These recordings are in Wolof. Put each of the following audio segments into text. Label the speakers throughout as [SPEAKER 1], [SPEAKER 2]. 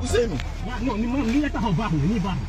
[SPEAKER 1] Ousseynou.
[SPEAKER 2] Non, ni la taxaw baax na, ni baax na.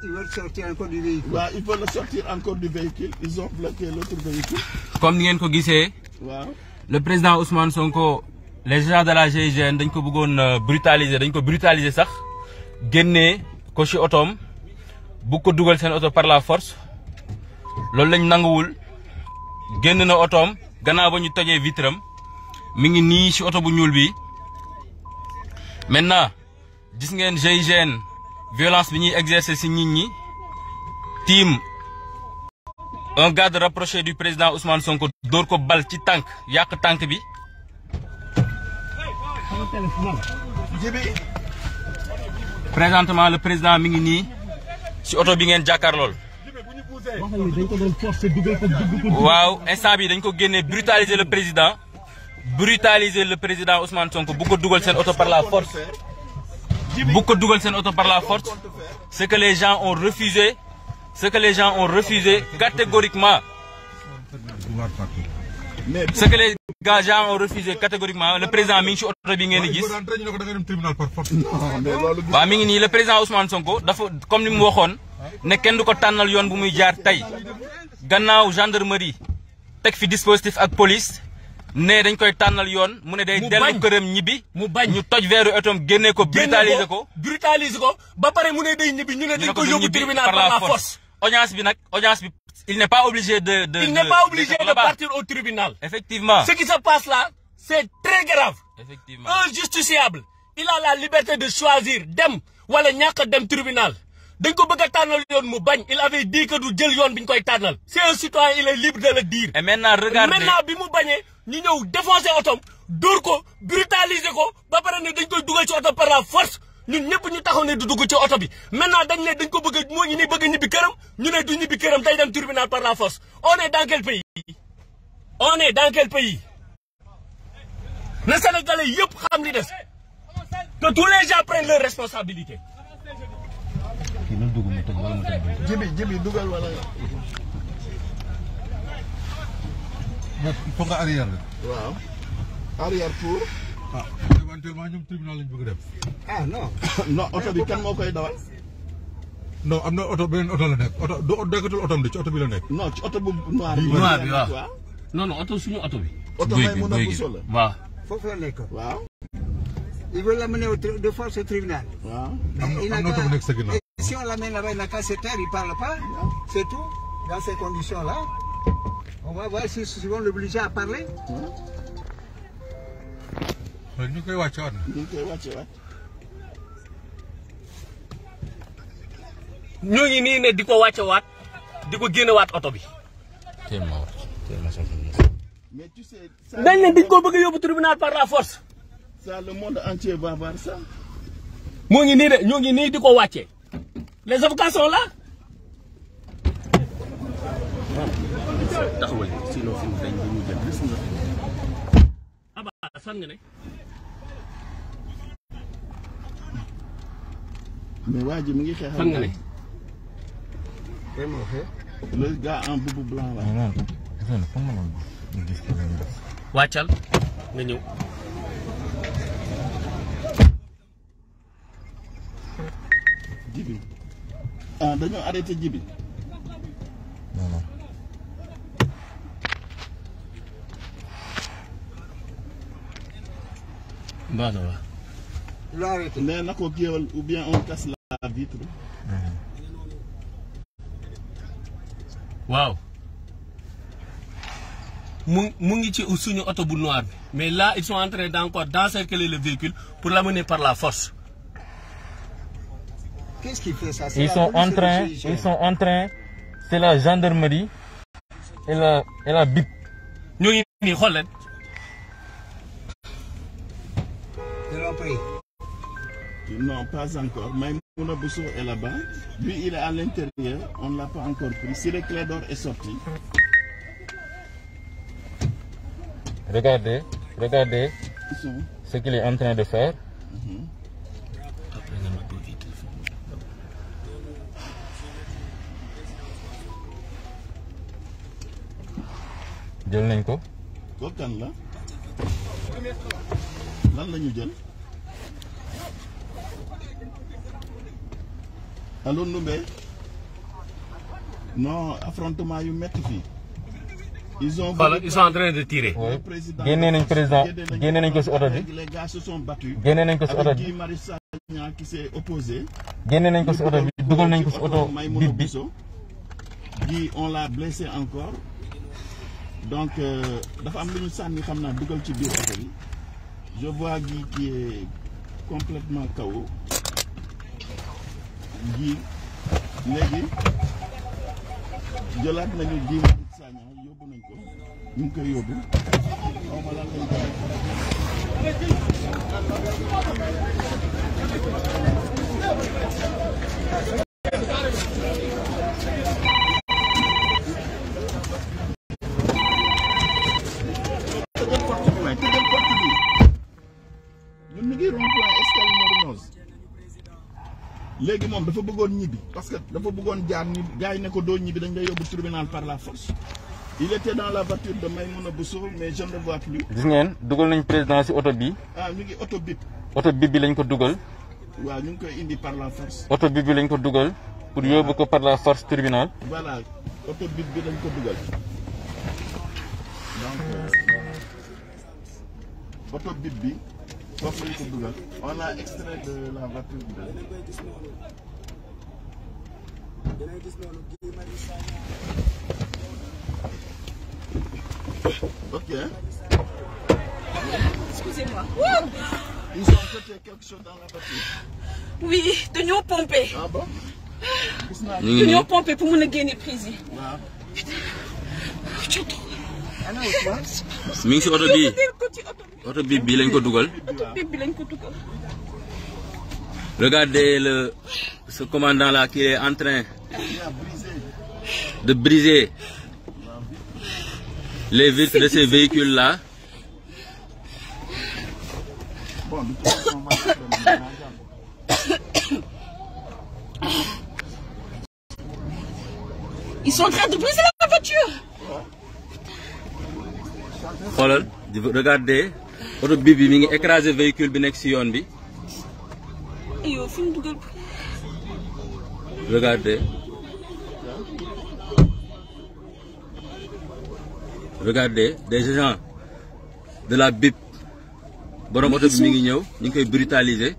[SPEAKER 3] Ils veulent sortir encore du véhicule.
[SPEAKER 1] Ouais, ils veulent sortir encore du véhicule. Ils ont bloqué l'autre véhicule.
[SPEAKER 4] Comme ngeen ko gisee.
[SPEAKER 1] Waaw.
[SPEAKER 4] Le président Ousmane Sonko, les gens de la GIGN dañ ko bëggoon brutaliser, dañ ko brutaliser sax. Génnee ko ci otoom bu ko dugal seen oto par la force. Loolu lañ nanguwul. Génn na otoom gannaaw ba ñu tojee vitram. Mi ngi nii ci oto bu ñuul bi. Maintenant, gis ngeen GIGN violence bi ñuy exercer ci nit ñi. Team un garde rapproché du président Ousmane Sonko dóor ko bal ci tànk yàq tànk bi. Présentement le président mi ngi nii ci oto bi ngeen jàkkaarlool. waaw instant bi dañ ko génnee brutaliser le président. Brutaliser le président Ousmane Sonko bu ko dugal seen oto par la force. Bu ko dugal seen oto par la force. Ce que les gens ont refusé. Ce que les gens ont refusé catégoriquement. Ce que les gens ont refusé catégoriquement. Le président mi ngi ci oto bi ngeen di gis. waaw mi ngi nii le président Ousmane Sonko dafa comme ni mu waxoon ne kenn du ko tànnal yoon bu muy jaar tey. Gannaaw gendarmerie teg fi dispositif ak police. Ne dañ koy tànnal yoon mu ne day dellu këram ñibbi.
[SPEAKER 2] mu bañ
[SPEAKER 4] ñu toj veeru otom génne ko brutaliser ko.
[SPEAKER 2] brutaliser ko ba pare mu ne day ñibbi ñu ne dañ ko yóbbu tribunal par la force.
[SPEAKER 4] Audience bi nag audience bi il n'est pas obligé de
[SPEAKER 2] il n'est pas obligé de partir au tribunal.
[SPEAKER 4] Effectivement.
[SPEAKER 2] Ce qui se passe là, c'est très grave.
[SPEAKER 4] Effectivement.
[SPEAKER 2] Un justiciable, il a la liberté de choisir dem wala ñàkk dem tribunal. dañ ko bëgg a tànnal yoon mu bañ. Il avait dit que du jël yoon bi ñu koy tànnal. C'est un citoyen, il est libre de le dire.
[SPEAKER 4] Et maintenant regardez.
[SPEAKER 2] Maintenant bi mu bañee ñu ñëw défoncer otom dóor ko brutaliser ko ba pare ne dañ koy dugal ci oto par la force. ñun ñëpp ñu taxaw ne du dugg ci oto bi maintenant dañ ne dañ ko bëgg moo ñu ni bëgg ñibbi këram ñu ne du ñibbi këram day dem tribunal par la force. On est dans quel pays? On est dans quel pays? Na Sénégalais yëpp xam li des que tous les gens prennent leurs responsabilités.
[SPEAKER 1] Jibi dugal wala.
[SPEAKER 5] Il faut nga arrière la.
[SPEAKER 1] Waaw. Arrière pour.
[SPEAKER 5] Ah, éventuellement ñoom tribunal lañ bëgg dem.
[SPEAKER 3] Ah non.
[SPEAKER 1] Non oto bi kan moo koy dawal.
[SPEAKER 5] Non am na oto beneen oto la nekk oto du nekkatul otom de ci oto bi la nekk.
[SPEAKER 1] Non ci oto bu noir bi.
[SPEAKER 4] Noir bi waaw. Non non oto suñu oto bi.
[SPEAKER 1] Oto may mun a buso la.
[SPEAKER 4] waaw.
[SPEAKER 3] Foofu la nekk.
[SPEAKER 1] Waaw.
[SPEAKER 3] Ils veulent l'amener de force au tribunal.
[SPEAKER 1] Waaw.
[SPEAKER 5] am na oto bu nekk sa ginnaaw.
[SPEAKER 3] Si on l'amène là-bas, il n'a qu'à se taire, il ne parle pas. C'est tout. Dans ces conditions-là, on va voir si ils vont l'obliger à parler.
[SPEAKER 5] ñu koy wàcce waat na.
[SPEAKER 1] ñu ngi koy wàcce waat.
[SPEAKER 2] ñoo ngi nii ne di ko wàcce waat di ko génne waat oto bi.
[SPEAKER 1] Mais tu sais ça.
[SPEAKER 2] dañ ne dañ ko bëgg a yóbbu tribunal par la force.
[SPEAKER 1] Ça le monde entier va voir ça.
[SPEAKER 2] moo ngi nii de ñoo ngi nii di ko wàcce. Les avocats sont là.
[SPEAKER 4] taxawal sinon fi mu dañ ñu jël gis nga.
[SPEAKER 2] Aba fan nga ne.
[SPEAKER 1] Mais waa ji mu ngi xeexal.
[SPEAKER 2] fan nga ne.
[SPEAKER 1] Le gars en boubou blanc là.
[SPEAKER 2] wàccal nga ñëw.
[SPEAKER 1] Jibi. Ah dañoo arrêté Jibi.
[SPEAKER 5] Non.
[SPEAKER 2] Baax na waaw.
[SPEAKER 3] Ils l'ont arrêté.
[SPEAKER 1] Nee na ko géewal ou bien on casse la vitre.
[SPEAKER 2] waaw. mu ngi ci suñu oto bu noir bi. mais là ils sont en train d'encore d'encercler le véhicule pour l'amener par la force.
[SPEAKER 3] Qu'est-ce qu'il fait ça?
[SPEAKER 4] Ils sont en train, c'est la gendarmerie et la BIP.
[SPEAKER 2] ñoo ngi nii xool leen.
[SPEAKER 3] Ils l'ont pris.
[SPEAKER 1] Non, pas encore. Maïmouna Bousso est là-bas. Lui, il est à l'intérieur. On ne l'a pas encore pris. Si le clé d'or est sorti.
[SPEAKER 4] Regardez ce qu'il est en train de faire. jël nañ ko.
[SPEAKER 1] Kooku kan la. lan la ñu jël. Allô Ndoumbe? Non, affrontement yu metti fi. Ils sont
[SPEAKER 2] en train de tirer.
[SPEAKER 1] Le président.
[SPEAKER 4] Génné nañ président, génné nañ ko ci auto bi.
[SPEAKER 1] Les gars se sont battus.
[SPEAKER 4] Génné nañ ko ci auto bi.
[SPEAKER 1] Guy Marius Sagna qui s'est opposé.
[SPEAKER 4] Génné nañ ko ci auto bi, dugal nañ ko ci auto bip bi.
[SPEAKER 1] Guy on l'a blessé encore. Donc dafa am luñu sanni xamna dugal ci biir auto bi. Je vois Guy qui est complètement KO. Guy léegi jëlaat nañu Guy Marius Sagna yóbbu nañ ko ñu ngi koy yóbbu xaw ma lan lañ ko ñun ñu ngi rond-point Estelle Mornoz léegi moom dafa bëggoon ñibbi parce que dafa bëggoon jaar ni gars yi ne ko doo ñibbi dañ lay yóbbu tribunal par la force. Il était dans la voiture de Maïmouna Bousso mais je ne le vois plus.
[SPEAKER 4] Gis ngeen dugal nañ président ci auto bi.
[SPEAKER 1] Ah ñu ngi auto bip.
[SPEAKER 4] Auto bip bi lañ ko dugal.
[SPEAKER 1] Waaw ñu ngi koy indi par la force.
[SPEAKER 4] Auto bip bi lañ ko dugal pour yóbbu ko par la force tribunal.
[SPEAKER 1] Voilà auto bip bi lañ ko dugal. Donc auto bip bi foofu lañ ko dugal. On a extrait de la voiture de. Ok.
[SPEAKER 6] Excusez-moi.
[SPEAKER 1] Ils ont jeté quelque chose dans la voiture.
[SPEAKER 6] Oui, dañoo pompé.
[SPEAKER 1] Ah bon? Gis naa
[SPEAKER 6] Dañoo pompé pour mën a génne prise yi.
[SPEAKER 1] waaw.
[SPEAKER 4] Mi ngi ci auto bi. Auto bip bi lañ ko dugal.
[SPEAKER 6] Bip bi lañ ko dugal.
[SPEAKER 4] Regardez ce commandant là qui est en train de briser les vitres de ces véhicules là.
[SPEAKER 1] Bon, de toute façon, moi,
[SPEAKER 6] Ils sont en train de briser la voiture.
[SPEAKER 4] Xoolal regardez auto bip bi mi ngi écraser véhicule bi nekk ci yoon bi.
[SPEAKER 6] Yow fi mu dugal.
[SPEAKER 4] Regardez. Regardez des agents de la BIP. Borom auto bi mi ngi ñëw ñu ngi koy brutaliser.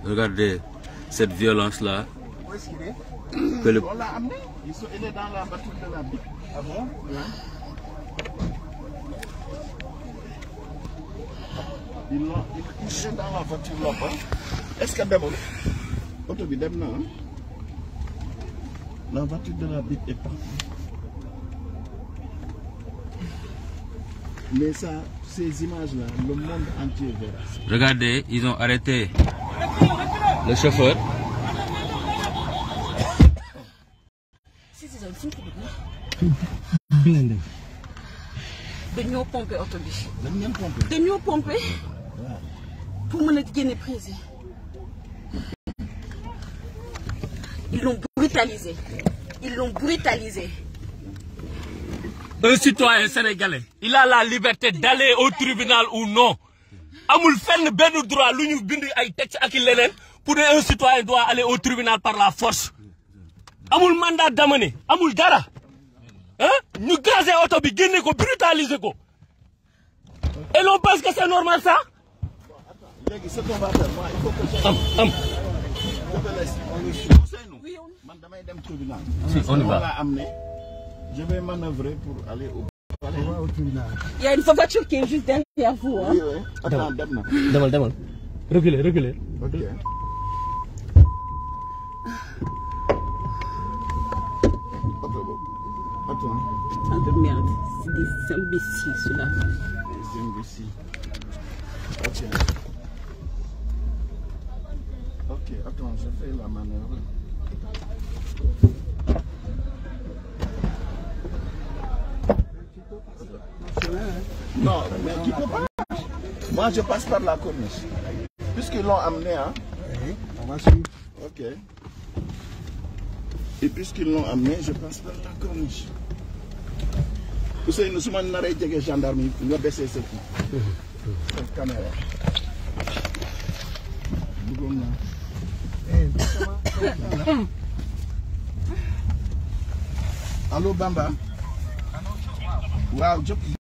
[SPEAKER 4] Regardez cette violence-là.
[SPEAKER 3] Où est-ce qu'il est?
[SPEAKER 4] Que le...
[SPEAKER 1] On l'a amené. Il est dans la voiture de la BIP.
[SPEAKER 3] Ah bon?
[SPEAKER 1] Ouais. Il est dans la voiture là-bas. Est-ce que d'abord, auto bi dem na hein? La voiture de la BIP est partie. Mais ça, ces images-là, le monde entier verra.
[SPEAKER 4] Regardez, ils ont arrêté le chauffeur.
[SPEAKER 6] Dañoo pompé auto bi.
[SPEAKER 1] Dañ leen pompé.
[SPEAKER 6] Dañoo pompé pour mën a génne prise yi. Ils l'ont brutalisé. Ils l'ont brutalisé.
[SPEAKER 2] Un citoyen sénégalais, il a la liberté d'aller au tribunal ou non. Amul fenn benn droit lu ñu bind ay texte ak leneen pour ne un citoyen doit aller au tribunal par la force. Amul mandat d'amener, amul dara. Hein? Ñu gazé auto bi génne ko brutaliser ko. Et l'on pense que c'est normal ça?
[SPEAKER 1] Léegi ce qu'on va faire, moi, il faut que je... Je te laisse.
[SPEAKER 6] Oui,
[SPEAKER 1] Man damay dem tribunal.
[SPEAKER 4] Si, on y va.
[SPEAKER 1] l'a amené. Je vais manœuvrer pour aller au palais.
[SPEAKER 3] Au tribunal.
[SPEAKER 6] il y a une voiture qui est juste derrière vous. Hein?
[SPEAKER 1] Oui, oui. Attends, dem na.
[SPEAKER 2] Demal. Reculez.
[SPEAKER 1] Ok. Attends.
[SPEAKER 6] Putain de merde. C'est des imbéciles, ceux-là.
[SPEAKER 1] Les imbéciles. Ok. Ok, attends, je fais la manœuvre. Non, mais tu peux pas. Moi, je passe par la corniche. Puisqu'ils l'ont amené, hein.
[SPEAKER 3] Oui, on va suivre.
[SPEAKER 1] Ok. Et puisqu'ils l'ont amené, je passe par la corniche. Vous savez, nous sommes en arrêt de gendarme, nous avons baissé cette caméra. Allô, Bamba? Wow,